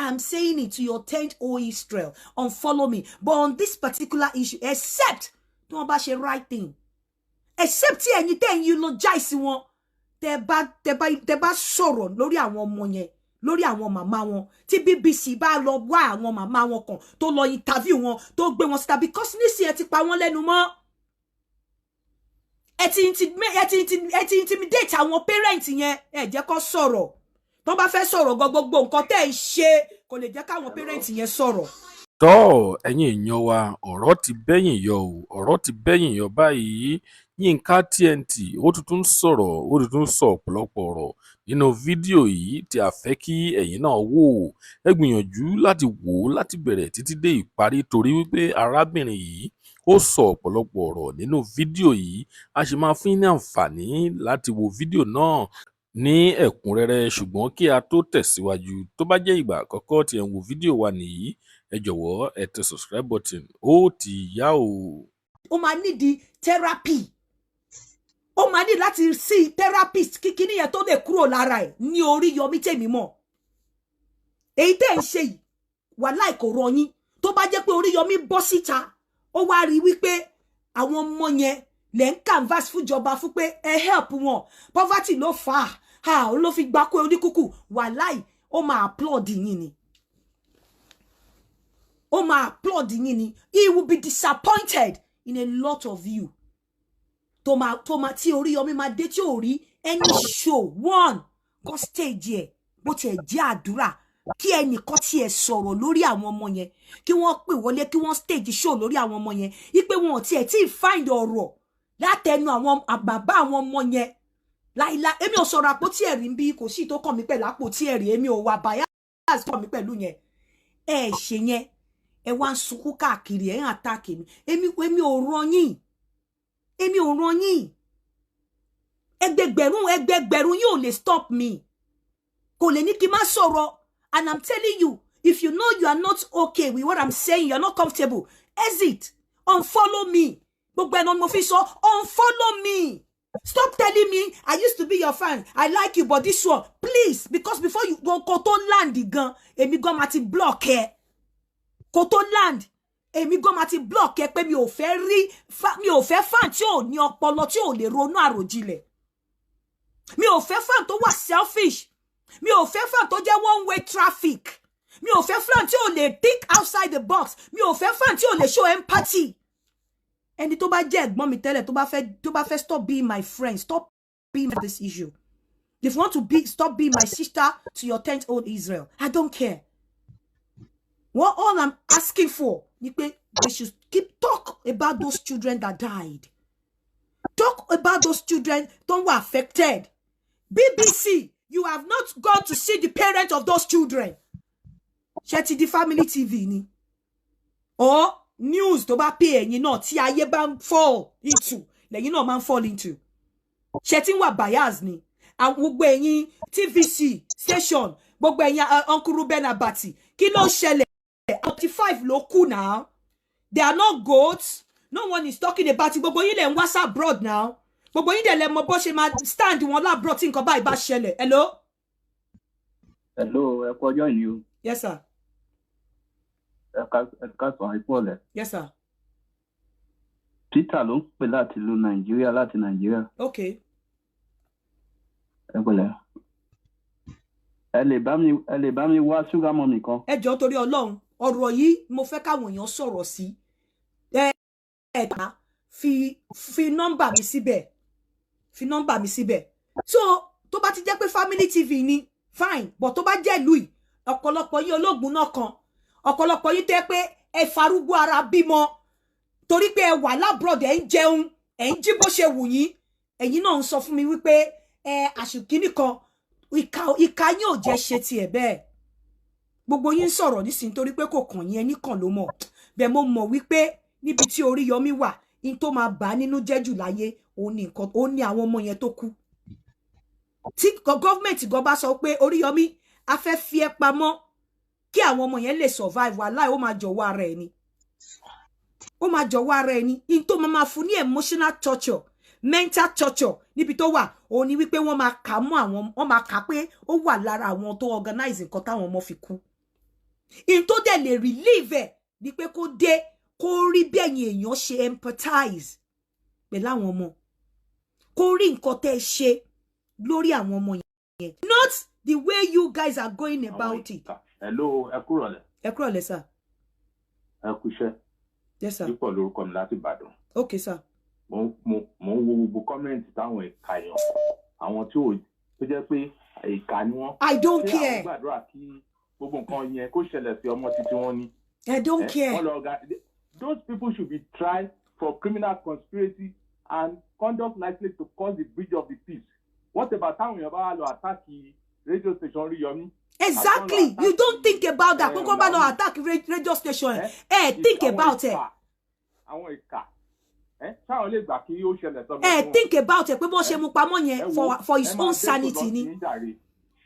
I'm saying it to your tent, O Israel. Unfollow me. But on this particular issue, except tí wọ́n bá ṣe right thing, except tí ẹ̀yin tẹ́ ń eulogize wọn, tẹ́ bá sọ̀rọ̀ lórí àwọn ọmọ yẹn, lórí àwọn màmá wọn, tí BBC bá lọ wá àwọn màmá wọn kan, tó lọ interview wọn, tó gbé wọn síta, because nísìnyí ẹ ti pa wọ́n lẹ́nu mọ́, ẹ ti intimidate àwọn parent yẹn. Ẹ jẹ́ kó sọ̀rọ̀. Tó bá fẹ́ sọ̀rọ̀ gan, gbogbo nǹkan tẹ́ ẹ ń ṣe kò lè jẹ́ káwọn parent yẹn sọ̀rọ̀. Tọ́, ẹ̀yin èèyàn wa, ọ̀rọ̀ ti bẹ́yìn yọ o, ọ̀rọ̀ ti bẹ́yìn yọ báyìí. Yinka TNT, ó tún tún sọ̀rọ̀, ó tún tún sọ ọ̀pọ̀lọpọ̀ ọ̀rọ̀ nínú fídíò yìí tí a fẹ́ kí ẹ̀yin náà wò. Ẹ gbìyànjú láti wò ó láti bẹ̀rẹ̀ títí dé ìparí, torí wípé arábìnrin yìí, ó sọ ọ̀pọ̀lọpọ̀ ọ̀rọ̀ nínú fídíò yìí. A sì máa fún yín ní àǹfààní láti wo fídíò náà ní ẹ̀kúnrẹ́rẹ́. Ṣùgbọ́n kí a tó tẹ̀síwájú, tó bá jẹ́ ìgbà àkọ́kọ́ tí ẹ̀ ń wo fídíò wa nìyí, ẹ jọ̀wọ́, ẹ tẹ subscribe button. Ó ti yá o. Ó máa nídìí therapy, ó máa ní láti see therapist kíkíní yẹn tó lè kúrò lára ẹ̀. Ní Oríyọmí tèmi mọ̀, èyí tẹ́ ń ṣe yìí, wàláì, kò rọ yín. Tó bá jẹ́ pé Oríyọmí bọ́ síta, ó wá rí wípé àwọn ọmọ yẹn lẹ́ ń canvas fúnjọba fún pé ẹ help wọn, poverty ló fà á, ó ló fi gbákó oníkúkú, wàláì, ó máa applaud yín ni, ó máa applaud yín ni. He will be disappointed in a lot of you. Tó máa tí Oríyọmí máa dé tí ò rí any show one kó stage ẹ̀, bó tiẹ̀ jẹ́ àdúrà, kí ẹnìkan tiẹ̀ sọ̀rọ̀ lórí àwọn ọmọ yẹn, kí wọ́n pè wọlé, kí wọ́n stage show lórí àwọn ọmọ yẹn, wípé wọn ò tiẹ̀ tí ì find ọ̀rọ̀ látẹnu àwọn bàbá àwọn ọmọ yẹn láìláì. Èmi ò sọ̀rọ̀ àpótí ẹ̀rí ń bí, kò sí tó kàn mí pẹ̀lú àpótí ẹ̀rí. Èmi ò wà bias kàn mí pẹ̀lú yẹn. Ẹ ṣe yẹn, ẹ wá ń sunkún káàkiri, ẹ ń attack mi. Èmi ò ràn yín, èmi ò ràn yín. Ẹgbẹgbẹ̀rún ẹgbẹgbẹ̀rún yóò lè stop me, kò lè ní kí n má sọ̀rọ̀. And I'm telling you, if you know you are not okay with what I'm saying, you are not comfortable, exit, unfollow me. Gbogbo ẹnu mo fi sọ, unfollow me. Stop telling me, "I used to be your fan, I like you, but this one, please," because before you go, kó tó land gan, èmi gan ma ti block ẹ. Kó tó land, èmi gan ma ti block ẹ pé mi ò fẹ́ rí, mi ò fẹ́ fan tí ò ní ọpọlọ, tí ò lè ronú àròjinlẹ̀. Mi ò fẹ́ fan tó wà selfish. Mi ò fẹ́ fan tó jẹ́ one way traffic. Mi ò fẹ́ fan tí ò lè think outside the box. Mi ò fẹ́ fan tí ò lè show empathy. Ẹni tó bá jẹ́ ẹ̀gbọ́n mi tẹ́lẹ̀, tó bá fẹ́ stop being my friend, stop being this issue. If you want to be stop being my sister to your 10th old Israel, I don't care. What all I'm asking for ni pé they should keep talk about those children that died, talk about those children tó were affected. BBC, you have not gone to see the parents of those children. Ṣé ti di Family TV ni or news tó bá pè ẹ̀yin náà, tí ayé bá ń fall into, lẹ́yìn náà máa ń fall into? Ṣé tí ń wà bias ni? Àwọn gbogbo ẹ̀yin TVC station, gbogbo ẹ̀yin Uncle Ruben Abati, kí ló ṣẹlẹ̀? 45 ló kù now. They are not goats. No one is talking about it. Gbogbo yín lẹ̀ ń wá abroad now. Gbogbo yín dẹ̀ lẹ mọ bó ṣe máa stand wọn l'abroad tí nǹkan báyìí bá ṣẹlẹ̀. Hello. Hello, ẹ kú ọjọ́ ìní o. Yes, sir. Ẹ káàsán, ẹ kú ọ̀lẹ́. Yes, sir. Peter ló ń pè láti ìlú Nàìjíríà, láti Nàìjíríà. Okay. Ẹ pẹ̀lẹ́. Ẹ lè bá mi wá sugar mummy kan. Ẹ jọ̀ọ́, torí Ọlọ́run, ọ̀rọ̀ yìí mo fẹ́ káwọn èèyàn sọ̀rọ̀ sí. Ẹ ẹ ta fi nọ́mbà mi síbẹ̀, fi nọ́mbà mi síbẹ̀. So tó bá ti jẹ́ pé Family TV ni, fine, but tó bá jẹ́ ìlú yìí, ọ̀pọ̀lọpọ̀ yín ológun náà kan, ọ̀pọ̀lọpọ̀ yín tẹ́ pé ẹ farúgbó ara bímọ torí pé ẹ wà l'abroad, ẹ ń jẹun, ẹ ń jí bó ṣe wù yín. Ẹ̀yin náà ń sọ fún mi wípé ẹ àṣùkíní kan, ìka yín ò jẹ́ ṣe tiẹ̀ bẹ́ẹ̀. Gbogbo yín ń sọ̀rọ̀ nísìnyí torí pé kò kàn yín, ẹnì kan ló mọ̀ bẹ́ẹ̀. Mo mọ̀ wípé níbi tí Oríyọmí wà, in tó máa bà á nínú jẹ́ jù láyé, òun ní nǹkan, òun ní àwọn ọmọ yẹn tó kú. Tí government gan bá sọ pé, "Oríyọmí, a fẹ́ fi ẹ́ pamọ́ kí àwọn ọmọ yẹn lè survive," wàláì, ó máa jọ̀wọ́ ara ẹ̀ ni, ó máa jọ̀wọ́ ara ẹ̀ ni. In tó máa fún ní emotional torture, mental torture níbi tó wà, òun ni wípé wọ́n máa kà á mọ́ àwọn, wọ́n máa kà á pé ó wà lára àwọn tó organize nǹkan táwọn ọmọ fi kú. In tó dẹ̀ lè relieve ẹ̀ ni pé kó dé, kó rí bí ẹ̀yin èèyàn ṣe empathize pẹ̀lú àwọn ọmọ, kó rí nǹkan tẹ́ ẹ ṣe lórí àwọn ọmọ yẹn, not the way you guys are going about it. Hello, ẹ kúrọ̀lẹ́. Ẹ kúrọ̀lẹ́, sir. Ẹ kúṣẹ́. Yes, sir. Dípọ̀ lórúkọ mi láti Ìbàdàn. Okay, sir. Mo ń wo gbogbo comment táwọn ìka yàn, àwọn tí ò tó jẹ́ pé ìka ni wọ́n. I don't Ṣé care. àwọn gbàdúrà kí gbogbo nǹkan yẹn kó ṣẹlẹ̀ sí ọmọ títí wọn ni? I don't care. Wọ́n lọ ga. Those people should be tried for criminal conspiracy and conduct likely to cause the breach of the peace. What about táwọn èèyàn bá wà lọ attack radio station Oríyọmí? Exactly, you don't think about that. Kókó bá lọ attack radio station, ẹ think about it. Àwọn ìkà ẹ ṣáwọn lè gbà kí ó ṣẹlẹ̀ sọmọ? Ẹ think about it pé bó ṣe mú pamọ́ yẹn, for his own sanity ni.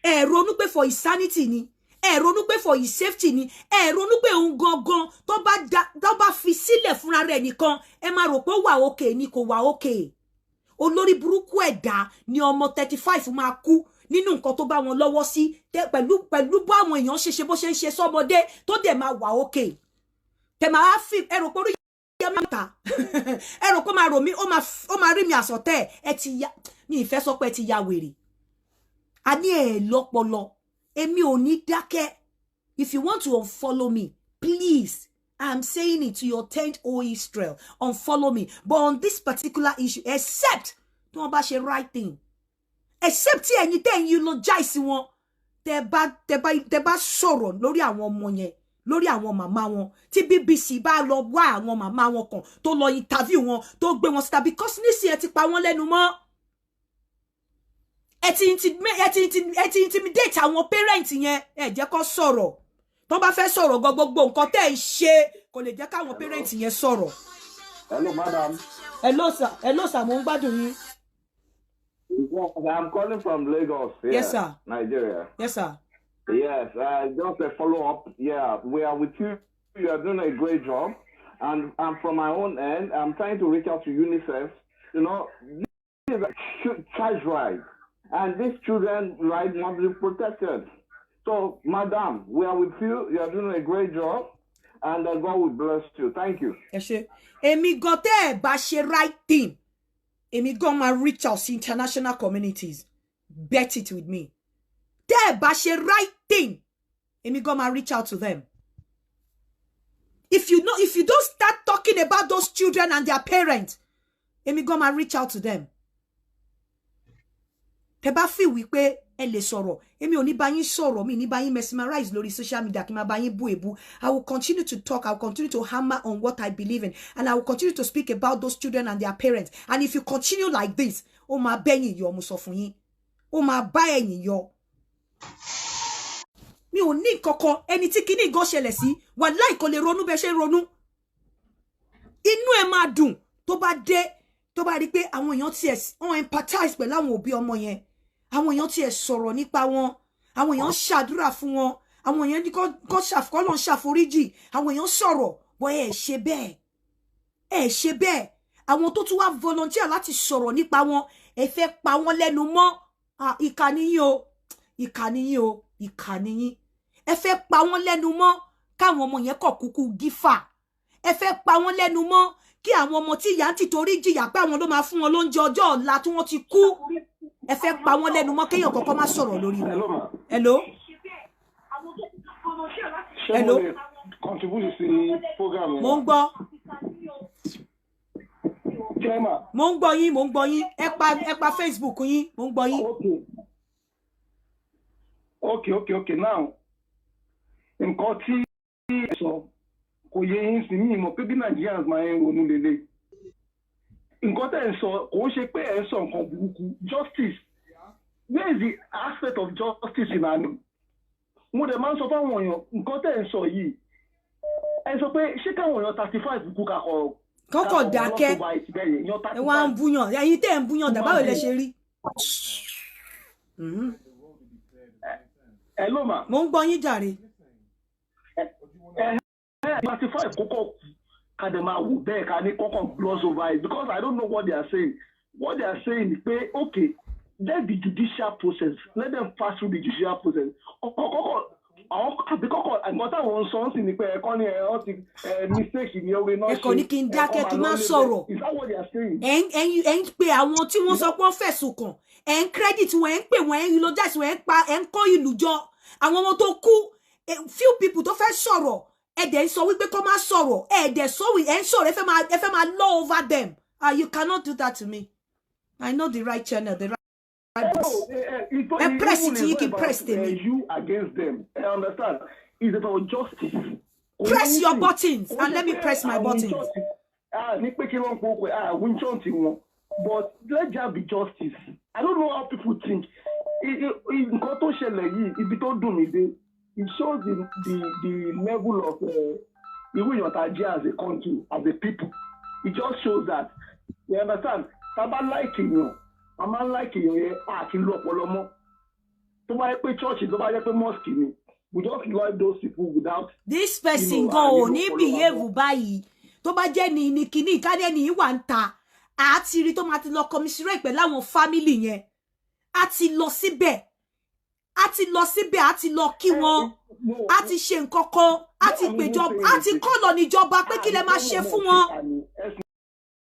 Ẹ ronú pé for his sanity ni. Ẹ ronú pé for his safety ni. Ẹ ronú pé òun gangan, tó bá fi sílẹ̀ fúnra rẹ̀ nìkan, ẹ máa rò pé ó wà okay ni. Kò wà okay. Olórí burúkú ẹ̀dá ni. Ọmọ 35 máa kú nínú nǹkan tó bá wọn lọ́wọ́ sí, pẹ̀lú bó àwọn èèyàn ṣe ṣe, bó ṣe ń ṣe sọ́mọdé, tó dẹ̀ máa wà okay. Tẹ̀ máa fi ẹ rò pé orí yẹ máa ta, ẹ rò pé máa rò mí, ó máa rí mi àsọtẹ́. Ẹ ti ya mi, ìfẹ́ sọ pé ẹ ti ya wèrè. A ní ẹ lọ́pọlọ. Èmi ò ní dákẹ́. If you want to unfollow me, please, I'm saying it to your tent, O Israel, unfollow me. But on this particular issue, except tí wọ́n bá ṣe right thing, except tí ẹ̀yin tẹ́ ń eulogize wọn, tẹ́ bá sọ̀rọ̀ lórí àwọn ọmọ yẹn, lórí àwọn màmá wọn, tí BBC bá lọ wá àwọn màmá wọn kan, tó lọ interview wọn, tó gbé wọn síta, because nísìnyí ẹ ti pa wọ́n lẹ́nu mọ́. Ẹ ti intimidate àwọn parent yẹn. Ẹ jẹ́ kó sọ̀rọ̀. Tó bá fẹ́ sọ̀rọ̀ gan, gbogbo nǹkan tẹ́ ẹ ń ṣe kò lè jẹ́ káwọn parent yẹn sọ̀rọ̀. Hello, madam. Hello, sir. Hello, sir. Mo ń gbádùn yín. I'm calling from Lagos here, Yes, sir. Nigeria. Yes, sir. Yes, just a follow up. Yeah, we are with you. You are doing a great job. And from my own end, I'm trying to reach out to UNICEF. This is a child right. And these children right must be protected. So, madam, we are with you. You are doing a great job. And God will bless you. Thank you. Ẹ ṣe. Èmi gan, tẹ́ ẹ bá ṣe right thing, èmi gan máa reach out sí international communities. Bet it with me. Tẹ́ ẹ bá ṣe right thing, èmi gan máa reach out to them. If you don't start talking about those children and their parents, èmi gan máa reach out to them. Tẹ́ bá fi wípé ẹ lè sọ̀rọ̀, èmi ò ní bá yín sọ̀rọ̀, mi ní bá yín mesmerize lórí social media kí n máa bá yín bú èbú. I will continue to talk. I will continue to hammer on what I believe in, and I will continue to speak about those children and their parents. And if you continue like this, ó máa bẹ́yìn yọ. Mo sọ fún yín, ó máa bá ẹ̀yìn yọ. Mi ò ní kankan. Ẹni tí kíní gan ṣẹlẹ̀ sí, wàláì, kò lè ronú bẹ́ẹ̀ ṣe ń ronú. Inú ẹ̀ máa dùn tó bá dé, tó bá rí pé àwọn èèyàn tiẹ̀ wọ́n empathize pẹ̀lú àwọn òbí ọmọ yẹn, àwọn èèyàn tiẹ̀ sọ̀rọ̀ nípa wọn, àwọn èèyàn ṣàdúrà fún wọn, àwọn èèyàn ní kọ́ lọ́n ṣàforíjì, àwọn èèyàn sọ̀rọ̀ bọ́. Ẹ ṣe bẹ́ẹ̀, ẹ ṣe bẹ́ẹ̀. Àwọn tó tún wá volunteer láti sọ̀rọ̀ nípa wọn, ẹ fẹ́ pa wọ́n lẹ́nu mọ́. Ìkà nìyín o, ìkà nìyín o, ìkà nìyín. Ẹ fẹ́ pa wọ́n lẹ́nu mọ́ káwọn ọmọ yẹn kọ̀ kúkú gífà. Ẹ fẹ́ pa wọ́n lẹ́nu mọ́ kí àwọn ọmọ tí ìyá ń tìtorí jìyà pé àwọn ló máa fún wọn lóúnjẹ ọjọ́ ọ̀la tí wọ́n ti kú, ẹ fẹ́ pa wọ́n lẹ́nu mọ́ kéèyàn kọ̀ọ̀kan má sọ̀rọ̀ lórí wọn. Hello, ma. Hello. Ṣé Hello? mo lè contribute sí program yẹn? Mo ń gbọ́. Ṣé mà? Mo ń gbọ́ yín, mo ń gbọ́ yín. Ẹ pa Facebook yín. Mo ń gbọ́ yín. Okay. Now, nǹkan tí ẹ sọ kò yé yín sí mi mọ̀ pé bí Nigerians máa ń ronú lélẹ̀. Nǹkan tẹ̀ ń sọ kò ń ṣe pé ẹ̀ ń sọ nǹkan burúkú. Justice. Where is the aspect of justice in our Mo dẹ̀ máa ń sọ fáwọn èèyàn nǹkan tẹ̀ ń sọ yìí. Ẹ sọ pé ṣé káwọn èèyàn 35 kú kakọ̀ Kọ́kọ́ dákẹ́. Ẹ wá ń búyàn. Ẹ̀yin tẹ́ ń búyàn dà, báwo lẹ ṣe rí? Hello, ma. Mo ń gbọ́ yín jàre. 35 kókó kú ká dẹ̀ máa wò bẹ́ẹ̀, ká ní kọ́kọ́ gloss over it, because I don't know what they are saying. What they are saying ni pé, okay, let the judicial process, let them pass through the judicial process. Ọkọ̀kọ̀ Àwọn àbí kọ́kọ́ nǹkan táwọn ń sọ ń sì ní pé ẹ̀kọ́ ni ẹ̀ ọ́ ti ẹ̀ mistake ni oore náà Ẹ kàn ní kí n dákẹ́, kí n má sọ̀rọ̀. Is that what they are saying? Ẹ ń pe àwọn tí wọ́n sọ pé wọ́n fẹ̀sùn kàn, ẹ ń credit wọn, ẹ ń pè wọn, ẹ ń eulogize wọn, ẹ ń pa, ẹ ń kọ́ ìlú jọ. Àwọn ọmọ tó kú, few people tó fẹ́ sọ̀rọ̀, ẹ dẹ̀ ń sọ wípé kó má sọ̀rọ̀. Ẹ dẹ̀ sọ, ẹ ń sọ̀rọ̀, ẹ fẹ́ máa law over them. Ah, you cannot do that to me. I know the right channel, the right No, Ẹ press it, you can press tèmi. You against them. I understand. It's about justice. Press your buttons and let me press my buttons. Ah, ní pé kí wọ́n kó pé ah, win chant wọn. But let there be justice. I don't know how people think. Nǹkan tó ṣẹlẹ̀ yìí, ibi tó dùn mí dé, it shows the level of irú èèyàn tá a jẹ́ as a country, as a people. It just shows that, you understand, tá a bá like èèyàn, a máa ń like èèyàn yẹn, a kì í lo ọpọlọ mọ́. Tó bá yẹ pé church, tó bá yẹ pé mosque ni, we just like those people without. This person You know, gan ò ah, ní nínú ọpọlọ wa behave mọ́. báyìí. Tó bá jẹ́ ní kíní ìkádẹ́ ní ìwà ń ta, a ti rí tó máa ti lọ commiserate pẹ̀lú àwọn family yẹn. A ti lọ síbẹ̀, a ti lọ síbẹ̀, a ti lọ kí wọn, a ti ṣe nǹkan kan, a ti péjọ, a ti kọ́ lọ níjọba pé kí lẹ máa ṣe fún wọn.